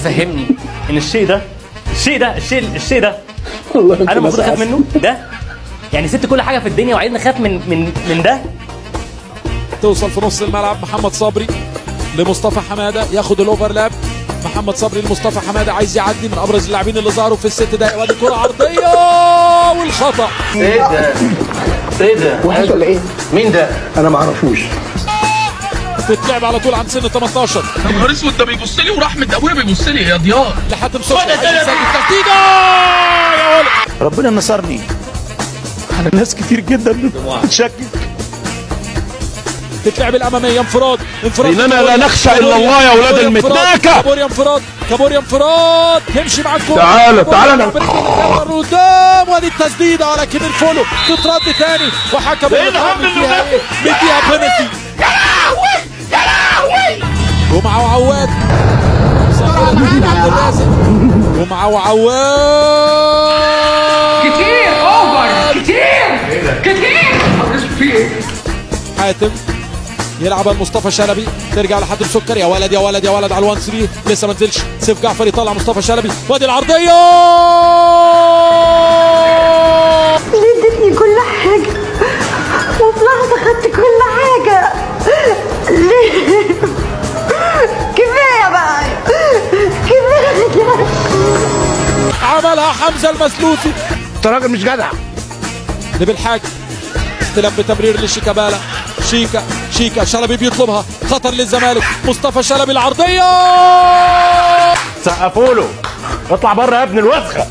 تفهمني ان الشيء ده الشيء ده الشيء الشيء ده والله انا المفروض اخاف منه ده؟ يعني سبت كل حاجة في الدنيا وعايزني اخاف من ده؟ توصل في نص الملعب، محمد صبري لمصطفى حمادة، ياخد ال overlap، محمد صبري لمصطفى حمادة، عايز يعدي، من ابرز اللاعبين اللي ظهروا في ال6 دقائق، وادي كره عرضية والخطا. ايه ده؟ ايه ده؟ وحش ولا ايه؟ مين ده؟ انا ما اعرفوش. تتلعب على طول عند سن 18. يا نهار اسود، ده بيبص لي ورحمة ابويا بيبص لي يا ضياء. لحاتم سكر، عايز يسجل، تسديده يا ولد. ربنا نصرني على ناس كتير جدا بتشكك. تتلعب الاماميه، انفراد انفراد. إننا لا نخشى إلا الله يا أولاد كابوريا انفراد، المتناكة. كابوريا انفراد، كابوريا انفراد، تمشي مع الكورة. تعالى، كابوريا تعالى. برجله قدام، وادي التسديده ولكن ال follow تترد تاني، وحكم إيه الهم اللي مديها إيه؟ مديها بينالتي. يا لهوي يا لهوي. جمعه وعواد، عبد الرازق، جمعه وعواد. كتير over، كتير كتير، في ايه؟ حاتم يلعب مصطفى شلبي، ترجع لحاتم سكر، يا ولد يا ولد يا ولد على ال1 3، لسه ما نزلش، سيف جعفر يطلع مصطفى شلبي، وادي العرضية. ليه اديتني كل حاجة وفي لحظة خدت كل حاجة؟ ليه؟ كفاية بقى، كفاية. عملها حمزة المسلوسي. انت راجل مش جدع. لبالحاج، استلام بتمرير لشيكابالا، شيكا شيكا، شلبي بيطلبها، خطر للزمالك، مصطفى شلبي العرضية. سقفوا له، اطلع بره يا ابن الوسخة.